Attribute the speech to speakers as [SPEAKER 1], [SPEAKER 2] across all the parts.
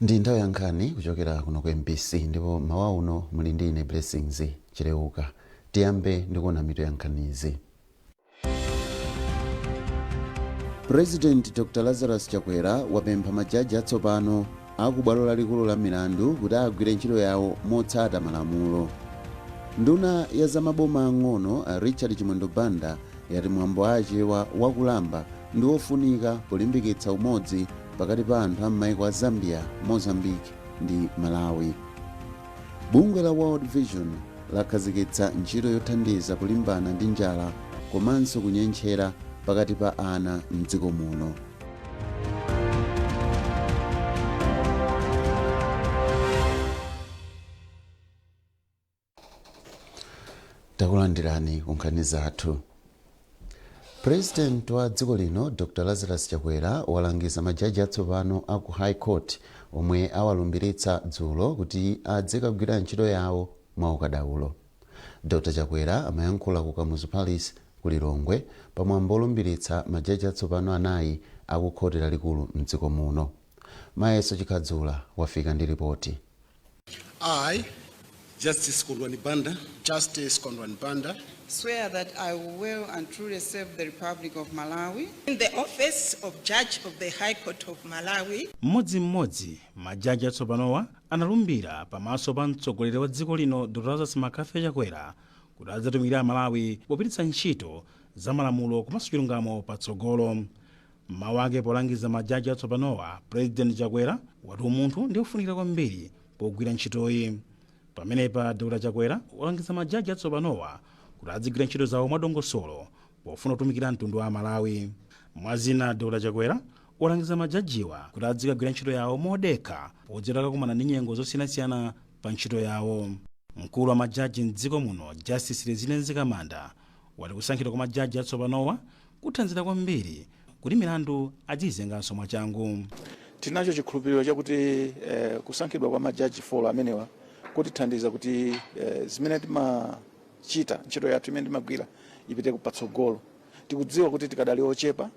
[SPEAKER 1] Ndi nthawi ya nkhani kuchokera kuno ku MBC, ndipo mmawa uno muli ndi ine Blessings Chileuka. Tiyambe ndi kuona mitu ya nkhanizi. President Dr Lazarus Chakwera wapempha majaji atsopano a ku bwalo lalikulu la milandu kuti agwire ntchito yawo motsata malamulo. Nduna ya za maboma ang'ono a Richard Chimwendo Banda yati mwambo wa Achewa wa Kulamba ndi wofunika polimbikitsa umodzi pakati pa anthu a m'maiko a Zambia, Mozambique ndi Malawi. Bungwe la World Vision lakhazikitsa ntchito yothandiza kulimbana ndi njala komanso kunyentchera pakati pa ana m'dziko muno. Takulandirani ku nkhani zathu. President wa dziko lino Dr Lazarus Chakwera walangiza majaji atsopano a ku High Court omwe awalumbiritsa dzulo kuti adzikagwira ntchito yawo mwaukadaulo. Dr Chakwera amayankhula ku Kamuzu Palace ku Lilongwe pa mwambo olumbiritsa majaji atsopano anayi aku khoti lalikulu mdziko muno. Mayeso Chikhadzula wafika ndi lipoti.
[SPEAKER 2] I, Justice Kondwani Banda,
[SPEAKER 3] Justice Kondwani Banda,
[SPEAKER 4] swear that I will well and truly serve the Republic of Malawi
[SPEAKER 5] in the office of Judge of the High Court of Malawi.
[SPEAKER 6] Mmodzimmodzi, majaji atsopanowa analumbira pamaso pa mtsogoleri wa dziko lino Dr Lazarus McCarthy Chakwera kuti adzatumikira Amalawi popititsa ntchito za malamulo komanso chilungamo patsogolo. M'mawu ake polangiza majaji atsopanowa, President Chakwera wati umunthu ndi ofunikira kwambiri pogwira ntchitoyi. Pamenepa Dr Chakwera walangiza majaji atsopanowa kuti adzigwira ntchito zawo mwadongosolo pofuna kutumikira mtundu wa Amalawi. Mwazina, Dr Chakwera walangiza majajiwa kuti adzikagwira ntchito yawo modekha podziwa akakumana ndi nyengo zosiyanasiyana pa ntchito yawo. Mkulu wa majaji mdziko muno Justice Rizine Mzikamanda wati kusankhidwa kwa majaji atsopanowa kuthandizira kwambiri kuti milandu adziyizenganso mwachangu.
[SPEAKER 7] Tinacho chikhulupiriro chakuti kusankhidwa kwa majaji 4 amenewa kutithandiza kuti zimene timachita, ntchito yathu imene timagwira ipite patsogolo. Tikudziwa kuti tikadali ochepa,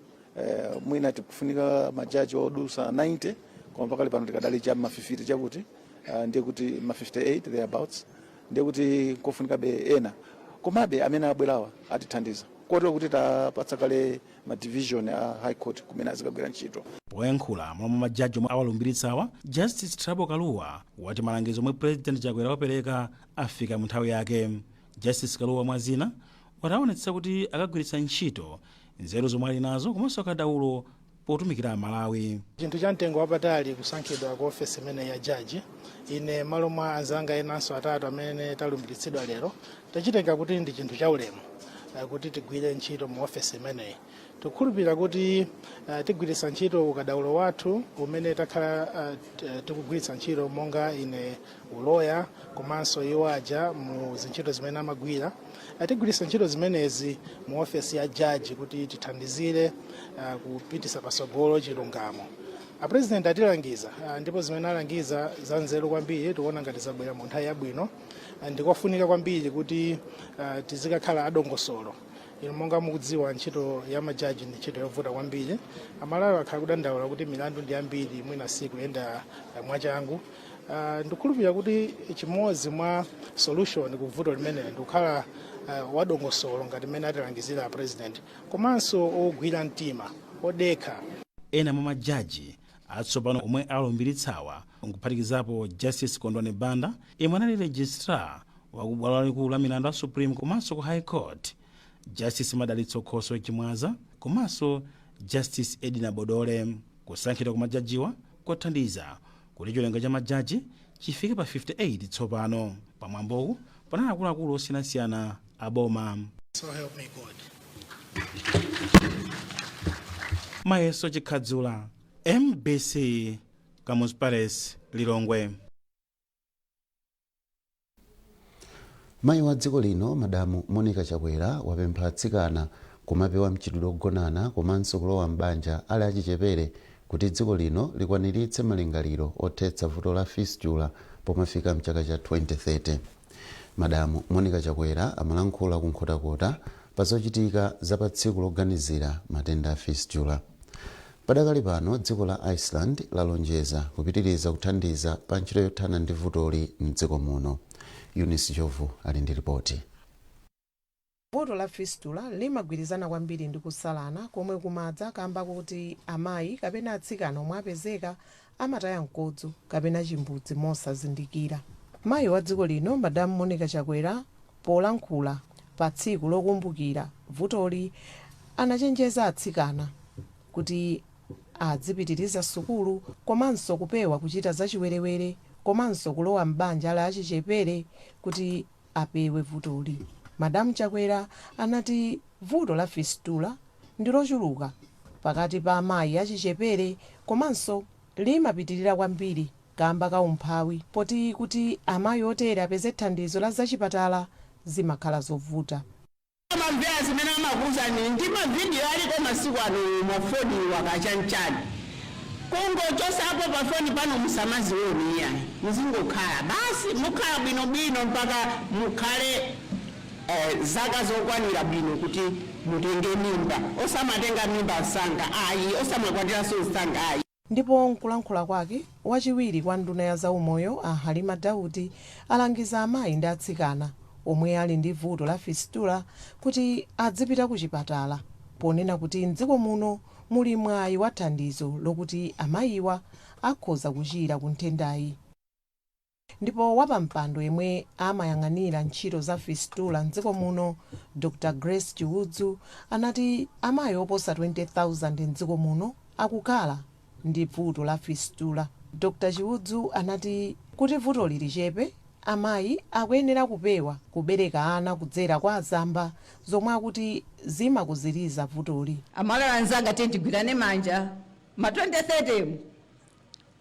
[SPEAKER 7] mwina tikufunika majaji odusa 90, koma pakali pano tikadali cha ma 50 chakuti, ndiye kuti ma 58 thereabouts, ndiye kuti kofunikabe ena. Komabe amene abwerawa atithandiza kotero kuti tapatsa kale ma division a High Court kumene azikagwira ntchito.
[SPEAKER 6] Poyankhula m'malo mwa majaji omwe awalumbiritsawa, Justice Trouble Kaluwa wati malangizo omwe President Chakwera wapereka afika mu nthawi yake. Justice Kaluwa mwazina wati aonetsetsa kuti akagwiritsa ntchito nzeru zomwe ali nazo komanso ukadaulo potumikira Amalawi.
[SPEAKER 8] Chinthu cha mtengo wapatali kusankhidwa ku ofesi imene ya jaji. Ine malo mwa anzanga enanso atatu amene talumbiritsidwa lero, tachitenga kuti ndi chinthu cha ulemu kuti tigwire ntchito mu ofesi imeneyi. Tikukhulupirira kuti tigwiritsa ntchito ukadaulo wathu umene takhala tikugwiritsa ntchito, monga ine uloya komanso iwo aja mu zintchito zimene amagwira. Tigwiritsa ntchito zimenezi mu ofesi ya jaji kuti tithandizire kupitisa patsogolo chilungamo. A President atilangiza, ndipo zimene alangiza za nzeru kwambiri. Tikuona ngati zabwera mu nthawi yabwino. Ndikofunika kwambiri kuti tizikakhala adongosolo. Inu monga mukudziwa, ntchito ya majaji ndi ntchito yovuta kwambiri. Amalawi akhala kudandaula kuti milandu ndi ambiri, mwina sikuyenda mwachangu. Ndikukhulupirira kuti chimodzi mwa solution ku vuto limeneli ndikukhala wadongosolo ngati mmene atilangizira President, komanso ogwira mtima, odekha.
[SPEAKER 6] Ena mwa majaji atsopano omwe alumbiritsawa nkuphatikizapo Justice Kondwani Banda, yemwe anali registrar wa ku bwalo lalikulu la milandu a Supreme komanso ku High Court, Justice Madalitso Khoswe Chimwaza komanso Justice Edina Bodole. Kusankhidwa kwa majajiwa kwathandiza kuti chiwerengero cha majaji chifike pa 58 tsopano. Pamwambowu panali akuluakulu osiyanasiyana a boma.
[SPEAKER 8] So help me God.
[SPEAKER 6] Mayeso Chikhadzula, MBC, Kamuzu Palace, Lilongwe.
[SPEAKER 1] Mayi wa dziko lino Madamu Monica Chakwera wapempha atsikana kumapewa mchitidwe ogonana komanso kulowa m'banja ali achichepere kuti dziko lino likwaniritse malingaliro othetsa vuto la fistula pomafika mchaka cha 2030. Madamu Monica Chakwera amalankhula ku Nkhotakota pa zochitika za pa tsiku loganizira matenda a fistula. Padakali pano dziko la Iceland lalonjeza kupitiriza kuthandiza pa ntchito yothana ndi vutoli mdziko muno. Eunice Jovu ali ndi ripoti.
[SPEAKER 9] Vuto la fistula limagwirizana kwambiri ndi kusalana komwe kumadza kamba kuti amayi kapena atsikana omwe apezeka amataya mkodzo kapena chimbudzi mosazindikira. Mayi wa dziko lino, Madamu Monica Chakwera, polankhula pa tsiku lokumbukira vutoli, anachenjeza atsikana kuti adzipitiriza sukulu komanso kupewa kuchita zachiwerewere komanso kulowa m'banja la achichepere kuti apewe vutoli. Madamu Chakwera anati vuto la fistula ndi lochuluka pakati pa amayi achichepere komanso limapitirira kwambiri kamba ka umphawi, poti kuti amayi otere apeze thandizo la zachipatala zimakhala zovuta.
[SPEAKER 10] Amamvera zimene amakuuzani ndi mavidiyo aliko masiku ano, mafoni wakachanchani, kungochosapo pafoni pano, musamazioni iyayi, muzingokhala basi, mukhala bwinobwino mpaka mukhale zaka zokwanira bwino kuti mutenge mimba. Osamatenga mimba msanga ayi, osamakwatiranso msanga ayi.
[SPEAKER 9] Ndipo nkulankhula kwake, wachiwiri kwa nduna ya zaumoyo a Halima Daudi alangiza amayi ndi atsikana omwe ali ndi vuto la fistula kuti adzipita ku chipatala, ponena kuti mdziko muno muli mwayi wa thandizo lokuti amayiwa akhoza kuchira ku nthendayi. Ndipo wapampando yemwe amayang'anira ntchito za fistula mdziko muno, Dr Grace Chiudzu, anati amayi oposa 20,000 mdziko muno akukhala ndi vuto la fistula. Dr Chiudzu anati kuti vutoli lichepe, amayi akuyenera kupewa kubereka ana kudzera kwa azamba, zomwe akuti zimakuziriza vutoli.
[SPEAKER 11] Amalawi anzanga, tiye tigwirane manja, ma 2030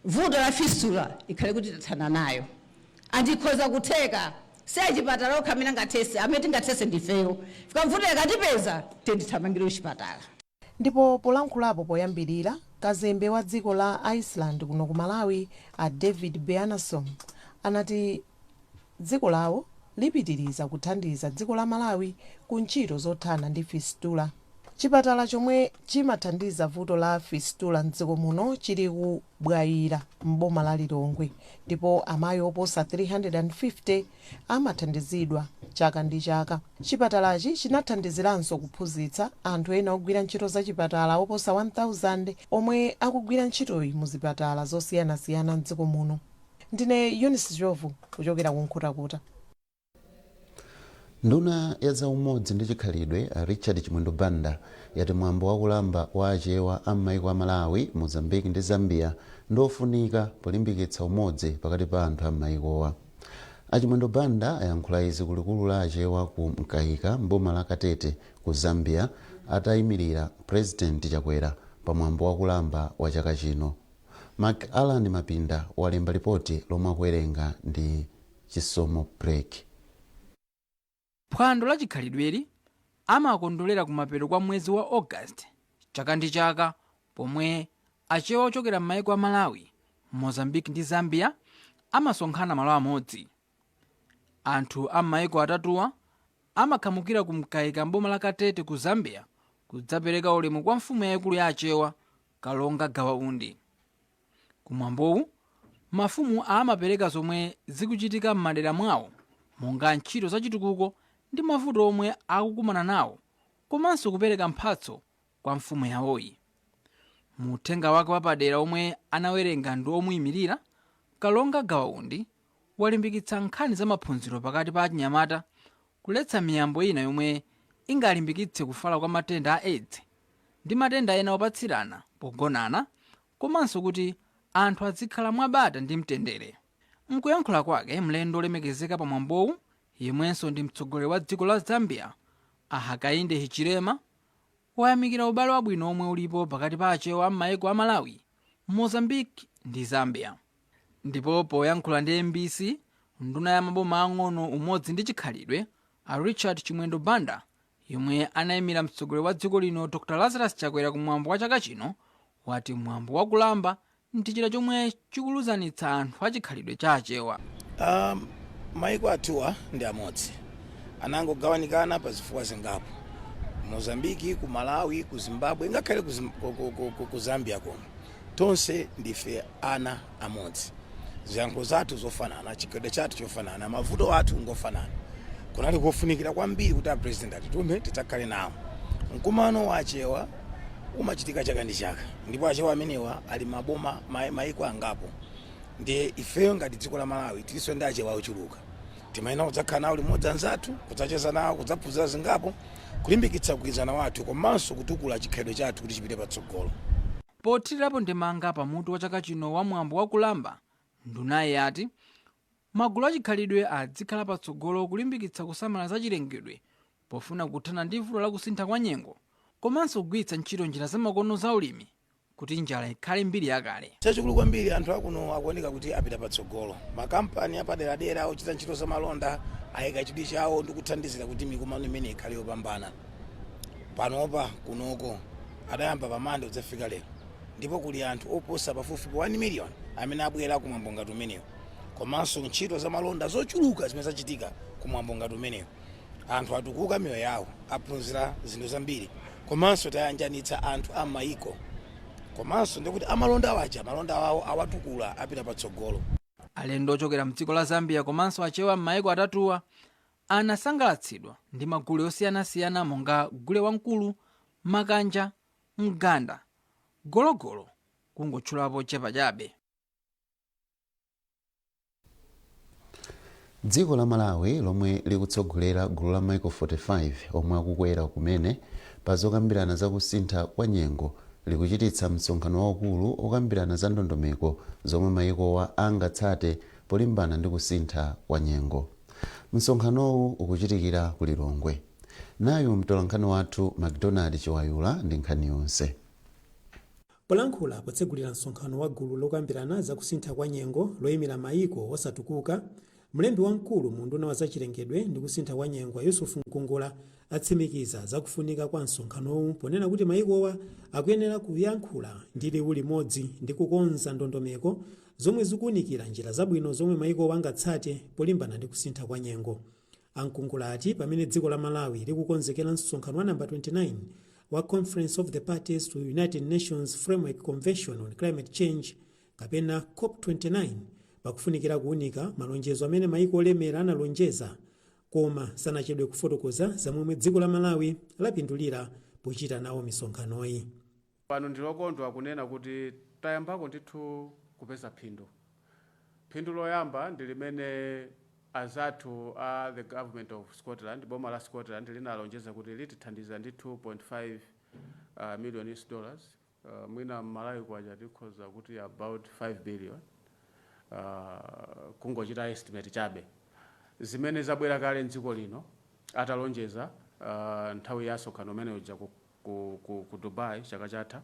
[SPEAKER 11] vuto la fistula ikhale kuti tathana nayo. Andikhoza kutheka, si achipatala okha amene angathese, amene tingathese ndifeyo. Fika vuto yakatipeza, tiye tithamangire kuchipatala.
[SPEAKER 9] Ndipo polankhulapo poyambirira, kazembe wa dziko la Iceland kuno ku Malawi a David Bjarnason anati dziko lawo lipitiriza kuthandiza dziko la Malawi ku ntchito zothana ndi fistula. Chipatala chomwe chimathandiza vuto la fistula mdziko muno chili ku Bwaila m'boma la Lilongwe, ndipo amayi oposa 350 amathandizidwa chaka ndi chaka. Chipatalachi chinathandiziranso kuphunzitsa anthu ena ogwira ntchito zachipatala oposa 1000 omwe akugwira ntchitoyi mu zipatala zosiyanasiyana mdziko muno. Ndine Eunice Jovu kuchokera ku Nkhotakota.
[SPEAKER 1] Nduna ya zaumodzi ndi chikhalidwe a Richard Chimwendo Banda yati mwambo wakulamba wa Achewa a m'maiko a Malawi, Mozambique ndi Zambia ndiofunika polimbikitsa umodzi pakati pa anthu a m'maikowa. Achimwendo Banda ayankhula izi kulikulu la Achewa ku Mkaika mboma la Katete ku Zambia, atayimirira President Chakwera pa mwambo wakulamba wa chaka chino. Mark Alan Mapinda walemba ripoti lomwe akuwerenga ndi Chisomo Break.
[SPEAKER 12] Phwando la chikhalidweli amakondolera kumapeto kwa mwezi wa August chaka ndi chaka, pomwe Achewa ochokera m'maiko a Malawi, Mozambique ndi Zambia amasonkhana malo amodzi. Anthu a m'maiko atatuwa amakhamukira ku Mkaika mboma la Katete ku Zambia kudzapereka ulemu kwa mfumu yayikulu ya Achewa, Kalonga Gawaundi. Kumwambowu mafumu amapereka zomwe zikuchitika m'madera mwawo, monga ntchito zachitukuko ndi mavuto omwe akukumana nawo, komanso kupereka mphatso kwa mfumu yawoyi. Mu uthenga wake wapadera omwe anawerenga ndi omuyimirira, Kalonga Gawaundi walimbikitsa nkhani za maphunziro pakati pa achinyamata, kuletsa miyambo ina yomwe ingalimbikitse kufala kwa matenda a AIDS ndi matenda ena opatsirana pogonana, komanso kuti anthu azikhala mwabata ndi mtendere. Mkuyankhula kwake, mlendo olemekezeka pamwambowu, yemwenso ndi mtsogoleri wa dziko la Zambia a Hakainde Hichilema, wayamikira ubale wabwino omwe ulipo pakati pa Achewa m'maiko a Malawi, Mozambique ndi Zambia. Ndipo poyankhula ndi MBC, nduna ya maboma ang'ono, umodzi ndi chikhalidwe a Richard Chimwendo Banda, yomwe anayimira mtsogoleri wa dziko lino Dr Lazarus Chakwera kumwambo wa chaka chino, wati mwambo wakulamba ndi chida chomwe chikuluzanitsa anthu achikhalidwe cha Achewa.
[SPEAKER 13] Maiko athuwa ndi amodzi, anangogawanikana pa zifukwa zingapo. Mozambiki, ku Malawi, ku Zimbabwe, ngakhale ku, Zim- ku, ku, ku, ku, ku Zambia kuno, tonse ndife ana amodzi. Ziyankhulo zathu zofanana, chikhalidwe chathu chofanana, mavuto athu ngofanana. Kunali kofunikira kwambiri kuti a President atitume tidzakhale nawo. Mkumano wa Achewa umachitika chaka ndi chaka, ndipo Achewa amenewa ali maboma maiko angapo. Ndiye ifeyo ngati dziko la Malawi tilinso ndi Achewa ochuluka, timayenera kudzakhala nawo limodzi anzathu, kudzacheza nawo, kudzaphunzira zingapo, kulimbikitsa mgwirizano wathu komanso kutukula chikhalidwe chathu kuti chipite patsogolo.
[SPEAKER 12] Pothirirapo ndemanga pamutu wa chaka chino wa mwambo wa Kulamba, ndunayi yati magulu achikhalidwe adzikhala patsogolo kulimbikitsa kusamala za chilengedwe pofuna kuthana ndi vuto la kusintha kwa nyengo, komanso kugwiritsa ntchito njira zamakono za ulimi kuti njala ikhale mbiri yakale.
[SPEAKER 13] Chachikulu kwambiri, anthu akuno akuoneka kuti apita patsogolo. Makampani apaderadera ochita ntchito zamalonda ayika chidwi chawo ndi kuthandizira kuti mikumano imene ikhale yopambana. Panopa kunoko adayamba pamande kudzafika lero, ndipo kuli anthu oposa pafupifupi 1 million amene abwera kumwambo ngati umenewu, komanso ntchito zamalonda zochuluka zimene zachitika kumwambo ngati umenewu. Anthu atukuka miyoyo yawo, aphunzira zinthu zambiri, komanso tayanjanitsa anthu a mayiko, komanso ndikuti amalonda waja malonda awo awatukula, apita patsogolo.
[SPEAKER 12] Alendo ochokera mdziko la Zambia komanso Achewa m'mayiko atatuwa anasangalatsidwa ndi magule osiyanasiyana monga gule wamkulu, makanja, mganda, gologolo, kungotchulapo chepa chabe.
[SPEAKER 1] Dziko la Malawi, lomwe likutsogolera gulu la maiko 45 omwe akukwera kumene pa zokambirana za kusintha kwa nyengo, likuchititsa msonkhano waukulu okambirana za ndondomeko zomwe mayikowa angatsate polimbana ndi kusintha kwa nyengo. Msonkhanowu ukuchitikira ku Lilongwe. Nayu mtolankhani wathu Macdonald Chiwayula ndi nkhani yonse.
[SPEAKER 14] Polankhula potsegulira msonkhano wa gulu lokambirana za kusintha kwa nyengo loyimira mayiko osatukuka, mlembi wamkulu mu unduna wa zachilengedwe ndi kusintha kwa nyengo, Yusuf Nkungula, atsimikiza za kufunika kwa msonkhanowu ponena kuti mayikowa akuyenera kuyankhula ndi liwu limodzi ndi kukonza ndondomeko zomwe zikuwunikira njira zabwino zomwe mayikowa angatsate polimbana ndi kusintha kwa nyengo. A Nkungula ati pamene dziko la Malawi likukonzekera msonkhano wa namba 29 wa Conference of the Parties to United Nations Framework Convention on Climate Change, kapena COP29, pakufunikira kuwunika malonjezo amene mayiko olemera analonjeza, koma sanachedwe kufotokoza zamomwe dziko la Malawi lapindulira pochita nawo misonkhanoyi.
[SPEAKER 15] Pano ndilokondwa kunena kuti tayambako ndithu kupeza phindu. Phindu loyamba ndi limene azathu a the Government of Scotland, boma la Scotland, linalonjeza kuti litithandiza ndi 2.5 million US dollars, mwina Mmalawi kwacha tikhoza kuti about 5 billion, kungochita estimate chabe, zimene zabwera kale mdziko lino atalonjeza nthawi ya msonkhano umene uja ku Dubai chaka chatha.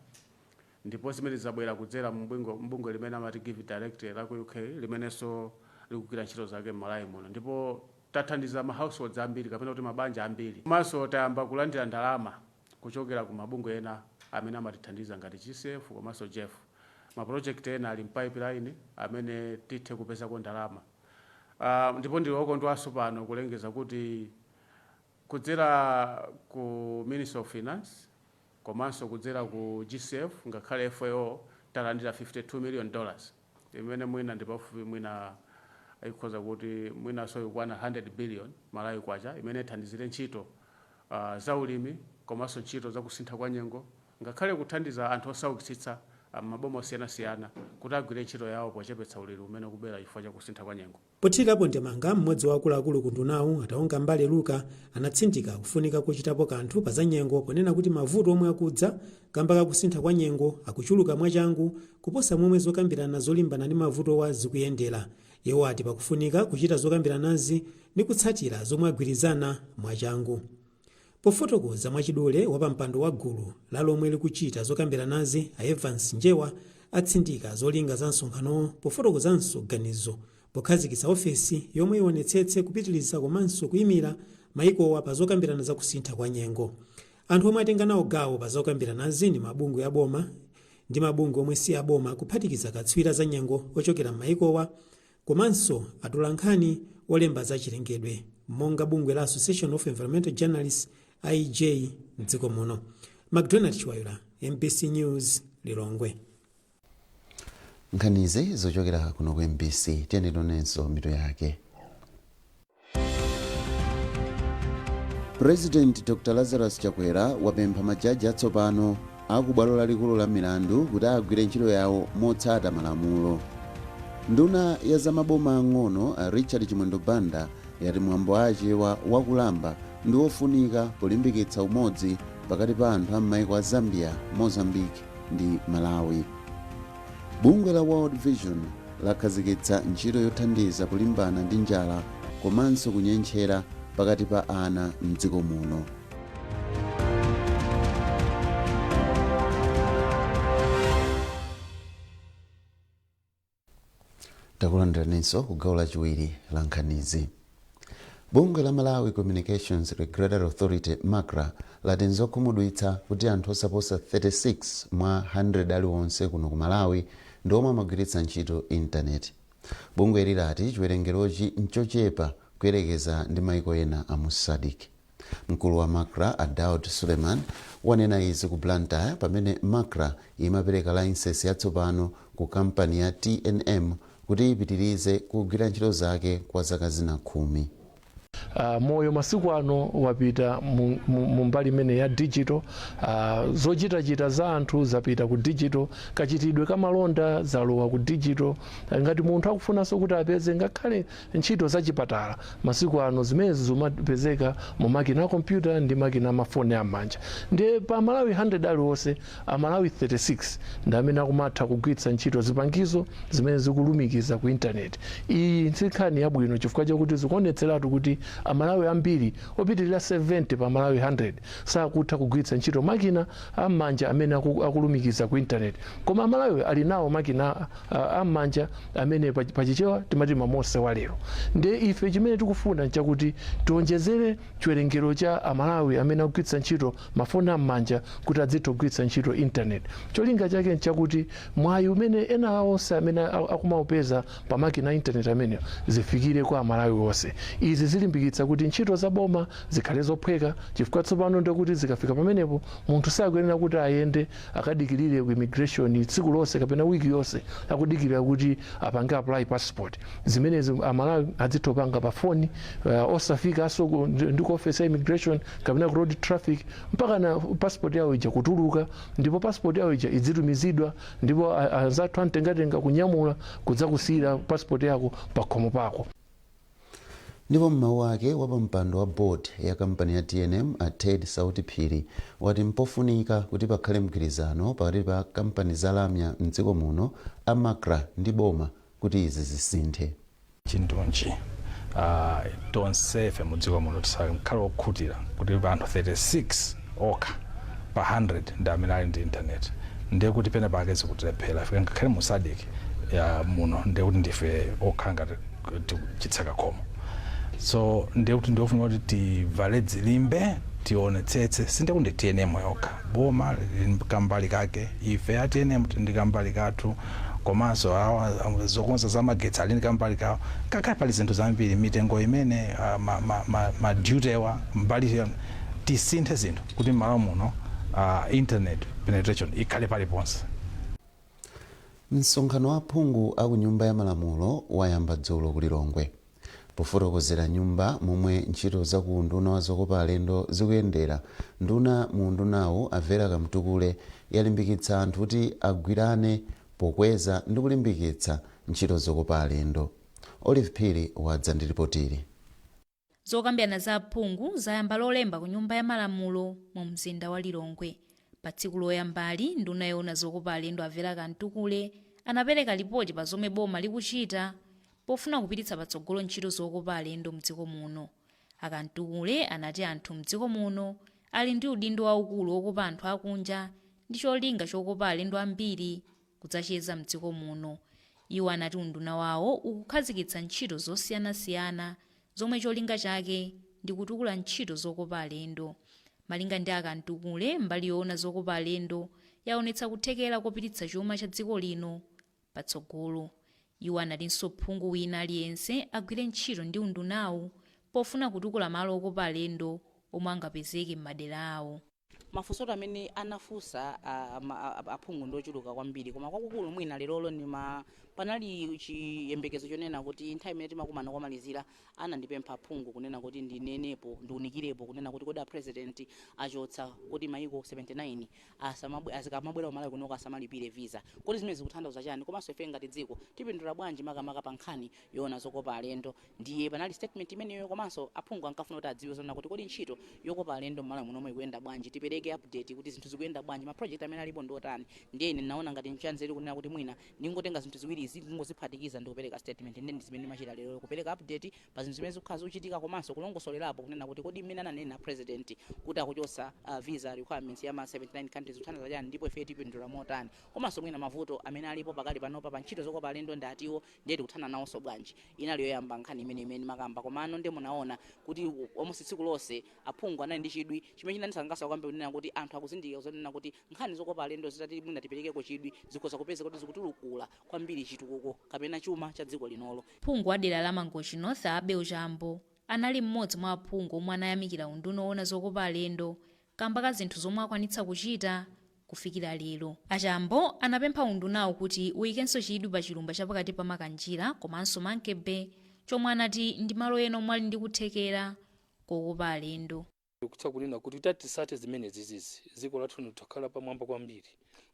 [SPEAKER 15] Ndipo zimene zabwera kudzera mbungwe limene amati Give Direct la ku UK, limenenso likugwira ntchito zake m'Malawi muno, ndipo tathandiza ma households ambiri, kapena kuti mabanja ambiri. Komanso tayamba kulandira ndalama kuchokera ku mabungwe ena amene amatithandiza ngati GCF komanso GEF. Ma project ena ali m'pipeline amene tithe kupezako ndalama. Ndipo ndili okondwanso pano kulengeza kuti kudzera ku Ministry of Finance komanso kudzera ku GCF ngakhale FAO, talandira $52 million, imene mwina ndi pafupi, mwina ikhoza kuti mwinanso ikwana 100 billion Malawi kwacha, imene ithandizire ntchito za ulimi komanso ntchito za kusintha kwa nyengo, ngakhale kuthandiza anthu osaukitsitsa maboma osiyanasiyana kuti agwire ntchito yawo pochepetsa ulimi umene ukubwera chifukwa cha kusintha kwa nyengo.
[SPEAKER 14] Pothirirapo ndemanga, mmodzi wa akuluakulu ku undunawu, a Taonga Mbale Luka, anatsindika kufunika kochitapo kanthu pa za nyengo ponena kuti mavuto omwe akudza kamba kakusintha kwa nyengo akuchuluka mwachangu kuposa momwe zokambirana zolimbana ndi mavutowa zikuyendera. Iwo ati pakufunika kuchita zokambiranazi ndi kutsatira zomwe agwirizana mwachangu. Pofotokoza mwachidule, wapampando wa gulu la lomwe likuchita zokambiranazi, a Evans Njewa, atsindika zolinga za msonkhanowo pofotokozanso ganizo pokhazikitsa ofesi yomwe ionetsetse kupitiliza komanso kuyimira mayikowa pa zokambirana za kusintha kwa nyengo. Anthu omwe atenga nawo gawo pa zokambiranazi ndi mabungwe a boma ndi mabungwe omwe si aboma, kuphatikiza akatswiri za nyengo ochokera m'mayikowa, komanso atolankhani olemba za chilengedwe monga bungwe la Association of Environmental Journalists. IJ mdziko muno. Macdonald Chiwayula, MBC News, Lilongwe.
[SPEAKER 1] Nkhanizi zochokera kuno ku MBC. Tiyeni tionenso mitu yake. President Dr Lazarus Chakwera wapempha majaji atsopano aku bwalo lalikulu la milandu kuti agwire ntchito yawo motsata malamulo. Nduna ya zamaboma ang'ono a Richard Chimwendo Banda yati mwambo Achewa wakulamba ndi wofunika polimbikitsa umodzi pakati pa anthu a m'maiko a Zambia, Mozambique ndi Malawi. Bungwe la World Vision lakhazikitsa ntchito yothandiza kulimbana ndi njala komanso kunyentchera pakati pa ana mdziko muno. Takulandiraninso ku gawo lachiwiri la nkhanizi. Bungwe la Malawi Communications Regulatory Authority, MACRA, lati nzokhumudwitsa kuti anthu osaposa 36 mwa 100 aliwonse kuno ku Malawi ndi omwe amagwiritsa ntchito intaneti. Bungweli lati chiwerengerochi nchochepa kuyerekeza ndi maiko ena a mu SADC. Mkulu wa MACRA a Daud Suleman wanena izi ku Blantyre pamene MACRA imapereka layisensi yatsopano ku kampani ya TNM kuti ipitirize kugwira ntchito zake kwa zaka zina 10.
[SPEAKER 16] Moyo masiku ano wapita mu mbali imene ya digital. Zochitachita za anthu zapita ku digital, kachitidwe ka malonda zalowa ku digital. Ngati munthu akufunanso kuti apeze ngakhale ntchito za chipatala masiku ano, zimenezi zimapezeka mu makina a kompyuta ndi makina amafoni am'manja. Ndiye pa Malawi 100 aliwonse, Amalawi 36 ndi amene akumatha kugwiritsa ntchito zipangizo zimene zikulumikiza ku intaneti. Iyi si nkhani yabwino chifukwa chakuti zikuonetseratu kuti Amalawi ambiri opitirira 70 pa Malawi 100 sakutha kugwiritsa ntchito makina am'manja amene akulumikiza ku intaneti. Koma Amalawi ali nawo makina am'manja amene pachichewa timati mamose wa lero. Ndiye ife chimene tikufuna nchakuti tionjezere chiwerengero cha Amalawi amene akugwiritsa ntchito mafoni am'manja kuti adzitha kugwiritsa ntchito intaneti. Cholinga chake nchakuti mwayi umene ena onse amene akumaupeza pa makina a intaneti amenewo zifikire kwa Amalawi onse. Izi zilimbikitsa kuti ntchito za boma zikhale zophweka, chifukwa tsopano ndikuti zikafika pamenepo munthu sakuyenera kuti ayende akadikirire ku immigration tsiku lonse kapena wiki yonse akudikirira kuti apange apply passport. Zimenezi Amalawi adzitha kupanga pa foni, osafikanso ndi ku office ya immigration kapena ku road traffic mpaka na passport yawo ija kutuluka, ndipo passport yawo ija idzitumizidwa, ndipo anzathu amtengatenga kunyamula kudzakusiyira passport yako pa khomo pako.
[SPEAKER 1] Ndipo m'mawu ake, wapampando wa board ya kampani ya TNM a Ted Sauti Phiri wati mpofunika kuti pakhale mgwirizano pakati pa kampani za lamya mdziko muno, a MACRA ndi boma kuti izi zisinthe.
[SPEAKER 17] Chindunji, tonsefe mu dziko muno tisakhale okhutira kuti anthu 36 okha pa 100 ndi amene ali ndi internet. Ndiye kuti pena pake zikutilephera ife ngakhale mu SADC ya muno, ndiye kuti ndife okha ngati chitseka khomo. So ndiye kuti ndiofunika kuti tivale dzilimbe, tionetsetse. Sindiye kuti ndi TNM yokha, boma lili kambali kake, ife a TNM tili ndi kambali kathu, komanso awa zokonza za magetsi ali ndi kambali kawo. Ngakhale pali zinthu zambiri, mitengo imene ma duty wa mbali, tisinthe zinthu kuti m'malo muno internet penetration ikhale paliponse.
[SPEAKER 1] Msonkhano wa aphungu a ku Nyumba ya Malamulo wayamba dzulo ku Lilongwe. Pofotokozera nyumba momwe ntchito za ku unduna wa zokopa alendo zikuyendera, nduna mu undunawu a Vera Kamtukule yalimbikitsa anthu kuti agwirane pokweza ndi kulimbikitsa ntchito zokopa alendo. Olive Phiri wadza ndi ripotili.
[SPEAKER 18] Zokambirana za aphungu zayamba Lolemba ku Nyumba ya Malamulo mu mzinda wa Lilongwe. Pa tsiku loyambali, nduna yoona zokopa alendo a Vera Kamtukule anapereka lipoti pa zomwe boma likuchita pofuna kupititsa patsogolo ntchito zokopa alendo mdziko muno. A Kamtukule anati anthu mdziko muno ali ndi udindo waukulu wokopa anthu akunja ndi cholinga chokopa alendo ambiri kudzacheza mdziko muno. Iwo anati unduna wawo ukukhazikitsa ntchito zosiyanasiyana zomwe cholinga chake ndi kutukula ntchito zokopa alendo. Malinga ndi a Kamtukule, mbali yoona zokopa alendo yaonetsa kuthekera kopititsa chuma cha dziko lino patsogolo. Iwo anatinso phungu wina aliyense agwire ntchito ndi undunawu pofuna kutukula malo okopa alendo. Omwe angapezeke m'madera awo.
[SPEAKER 19] Mafunso amene anafunsa aphungu ndi ochuluka kwambiri, koma kwakukulu mwina lerolo ndima panali chiyembekezo chonena kuti nthawi imene timakumana kwamalizira anandipempha aphungu kunena kuti ndinenepo, ndiunikirepo kunena kuti kodi a President achotsa kuti maiko 79 azikamabwera kumalawi kunoko asamalipire visa, kodi zimene zikutanthauza chani, komanso ife ngati dziko tipindula bwanji makamaka pa nkhani yoona zokopa alendo? Ndiye panali statement imeneyo, komanso aphungu ankafuna kuti adziwe zonena kuti kodi ntchito yokopa alendo m'Malawi munomwe ikuyenda bwanji, tipereke update kuti zinthu zikuyenda bwanji, ma project amene alipo ndi otani. Ndiye ine ndinaona ngati nchanzeru kunena kuti mwina ndingotenga zinthu ziwirizi, kungoziphatikiza ndi kupereka statement. Ndiye ndi zimene ndimachita lero, kupereka update pa zinthu zimene zikukhala zikuchitika, komanso kulongosolerapo kunena kuti kodi mmene ananena President kuti akuchotsa visa requirements ya ma 79 countries kuthandiza chani, ndipo ife tipindula motani, komanso mwina mavuto amene alipo pakali panopa pa ntchito zokopa alendo ndi atiwo, ndiye tikuthana nawonso bwanji. Inali yoyamba nkhani imene makamba. Komano ndiye munaona kuti almost tsiku lonse aphungu anali ndi chidwi chimene chinandisangalatsa kwambiri, kunena kuti anthu akuzindikira zonena kuti nkhani zokopa alendo zitati mwina tiperekeko chidwi, zikhoza kupeza kuti zikutulukula kwambiri chitukuko kapena chuma cha dziko linolo.
[SPEAKER 18] Phungu wa dera la Mangochi North, Abel Chambo, anali mmodzi mwa aphungu omwe anayamikira unduna owona zokopa alendo kamba ka zinthu zomwe akwanitsa kuchita kufikira lero. Achambo anapempha undunawo kuti uyikenso chidwi pa chilumba chapakati pa Makanjira komanso Monkey Bay, chomwe anati ndi malo ena omwe ali ndi kuthekera kokopa alendo.
[SPEAKER 20] Kutha kunena kuti tatisate zimene zizizi, dziko lathu litakhala pamwamba kwambiri.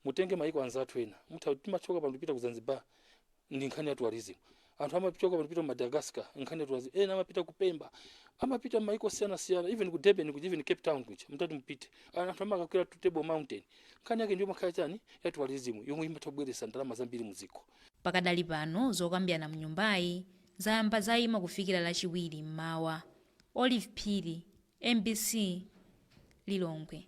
[SPEAKER 20] Mutenge maiko anzathu ena, mutha timachoka pano kupita ku Zanzibar ndi nkhani ya tourism. Anthu amachoka pano kupita ku Madagascar, nkhani ya tourism. Ena amapita ku Pemba, amapita maiko osiyanasiyana, even ku Durban kuja, even Cape Town kuja mutati mupite, anthu amakakwera to Table Mountain. Nkhani yake ndiyo makhala chani ya tourism yomwe imatha kubweretsa ndalama zambiri mdziko.
[SPEAKER 18] Pakadali pano zokambirana mnyumbayi zayamba zayima kufikira Lachiwiri mmawa. Olive Phiri, MBC, Lilongwe.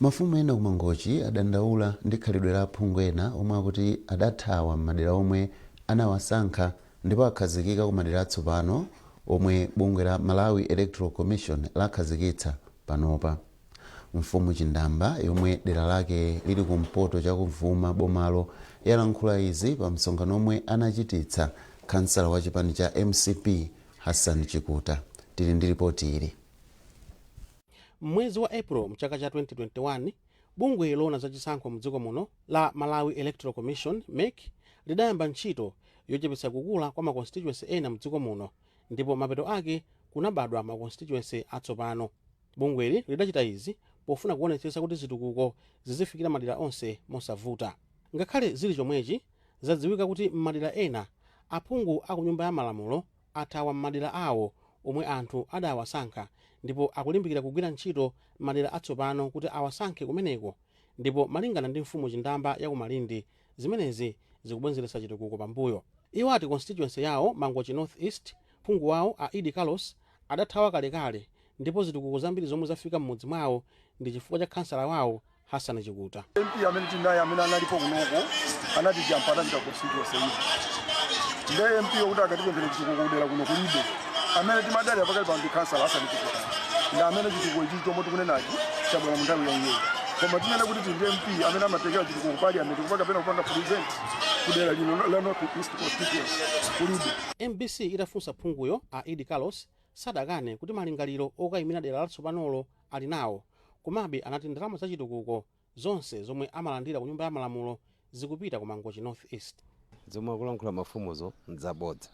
[SPEAKER 1] Mafumu ena ku Mangochi adandaula ndi khalidwe la aphungu ena omwe akuti adathawa m'madera omwe anawasankha ndipo akhazikika ku madera atsopano omwe bungwe la Malawi Electoral Commission lakhazikitsa panopa. Mfumu Chindamba, yomwe dera lake lili kumpoto chakuvuma bomalo, yalankhula izi pa msonkhano omwe anachititsa khansala wa chipani cha MCP, Hassan Chikuta. Tili ndi ripoti ili.
[SPEAKER 21] M'mwezi wa April mchaka cha 2021, bungwe loona zachisankho mdziko muno la Malawi Electoral Commission, MEC, lidayamba ntchito yochepetsa kukula kwa ma constituency ena mdziko muno, ndipo mapeto ake kunabadwa ma constituency atsopano. Bungweli lidachita izi pofuna kuonetsetsa kuti zitukuko zizifikira madera onse mosavuta. Ngakhale zili chomwechi, zadziwika kuti m'madera ena aphungu a ku Nyumba ya Malamulo athawa m'madera awo omwe anthu adawasankha ndipo akulimbikira kugwira ntchito m'madera atsopano kuti awasankhe kumeneko, ndipo malingana ndi Mfumu Chindamba ya ku Malindi, zimenezi zikubwezeretsa chitukuko pambuyo. Iwo ati constituency yawo, Mangochi North East, phungu wawo a Idi Carlos adathawa kalekale ndipo zitukuko zambiri zomwe zafika m'mudzi mwawo ndi chifukwa cha khansala wawo Hassan Chikuta.
[SPEAKER 22] MP amene tinaye amene analipo kunoko anatijampa, anapita constituency ina. Ndiye MP wokuti akatipemphere chitukuko kudera kuno kulibe. Amene timadalira pakali pano ndi khansala Hassan Chikuta, ndi amene chitukuko ichi chomwe tikunenachi chabwera mu nthawi ya iyeyo. Koma tinene kuti tili ndi MP amene amatekera chitukuko ku parliament kupanga kapena kupanga present kudera lino la North East constituency kulibe.
[SPEAKER 21] MBC itafunsa phunguyo a Idi Carlos, sadakane kuti malingaliro okayimira dera latsopanolo ali nawo, komabe anati ndalama za chitukuko zonse zomwe amalandira ku Nyumba ya Malamulo zikupita ku Mangochi North East.
[SPEAKER 23] Zomwe akulankhula mafumuzo nzabodza.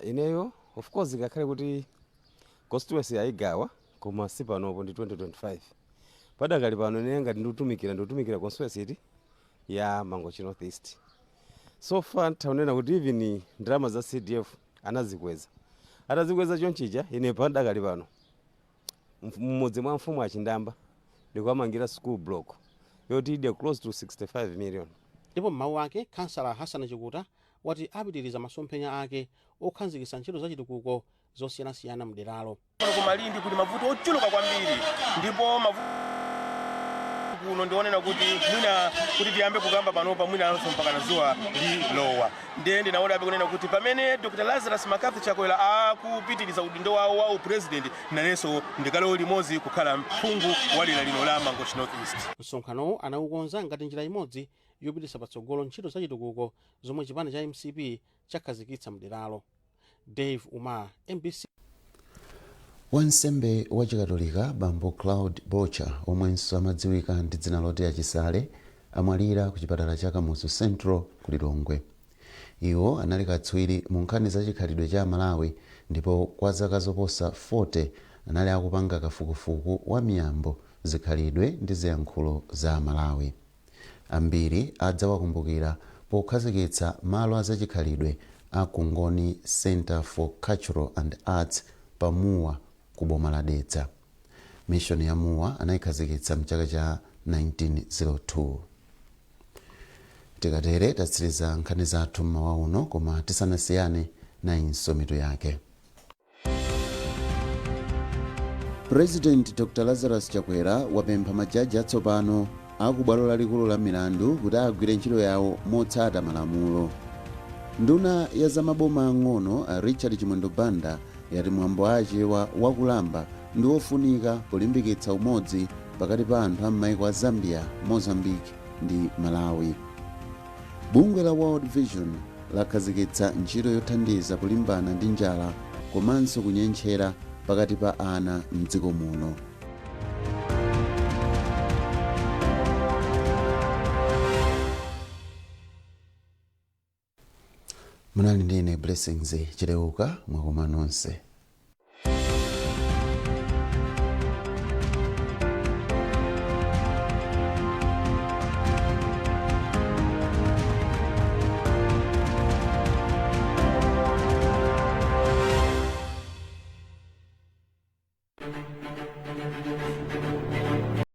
[SPEAKER 23] Ineyo of course ngakhale kuti constituency ayigawa, koma si panopo, ndi 2025. Padakali pano ine ngati ndikutumikira constituency iti ya Mangochi North East. So far ntaunena kuti even ndalama za CDF anazikweza. Atazikweza chonchija, ine padakali pano mmudzi mwa mfumu Achindamba ndikuwamangira school block yoti idya close to 65 million.
[SPEAKER 21] Ndipo m'mawu ake, khansala Hassan Chikuta wati apitiriza masomphenya ake okhazikitsa ntchito za chitukuko zosiyanasiyana mderalo.
[SPEAKER 24] Kuno kumalindi kuli mavuto ochuluka kwambiri, ndipo mavuto kuno ndionena kuti mwina kuti tiyambe kukamba panopa mwinanso mpaka na zuwa lilowa. Ndiye ndinaonabe kunena kuti pamene Dr Lazarus McCarthy Chakwera akupitiriza udindo wawo wa upresident, nanenso ndikalowe limodzi kukhala mphungu wa dera lino la Mangochi North East.
[SPEAKER 21] Msonkhanowu anawukonza ngati njira imodzi yopititsa patsogolo ntchito za chitukuko zomwe chipani cha MCP chakhazikitsa mderalo. Dave Umar, MBC.
[SPEAKER 1] Wansembe wa Chikatolika Bambo Claude Bocha, omwenso amadziwika ndi dzina loti Achisale, amwalira ku chipatala cha Kamuzu Central ku Lilongwe. Iwo anali katswiri mu nkhani za chikhalidwe cha Malawi ndipo kwa zaka zoposa 40 anali akupanga kafukufuku wa miyambo, zikhalidwe ndi ziyankhulo za Malawi. Ambiri adzawakumbukira pokhazikitsa malo azachikhalidwe a Kungoni Center for Cultural and Arts pa Mua ku boma la Dedza. Mission ya Mua anayikhazikitsa mchaka cha 1902. Tikatere tatsiriza nkhani zathu mmawa uno, koma tisanasiyane, nayinso mitu yake. President Dr Lazarus Chakwera wapempha majaji atsopano aku bwalo lalikulu la milandu kuti agwire ntchito yawo motsata malamulo. Nduna ya zamaboma ang'ono a Richard Chimwendo Banda yati mwambo Achewa wakulamba ndi wofunika polimbikitsa umodzi pakati pa anthu a m'maiko a Zambia, Mozambique ndi Malawi. Bungwe la World Vision lakhazikitsa ntchito yothandiza kulimbana ndi njala komanso kunyentchera pakati pa ana mdziko muno. Munali ndine Blessings Chileuka. Mwakoma nonse.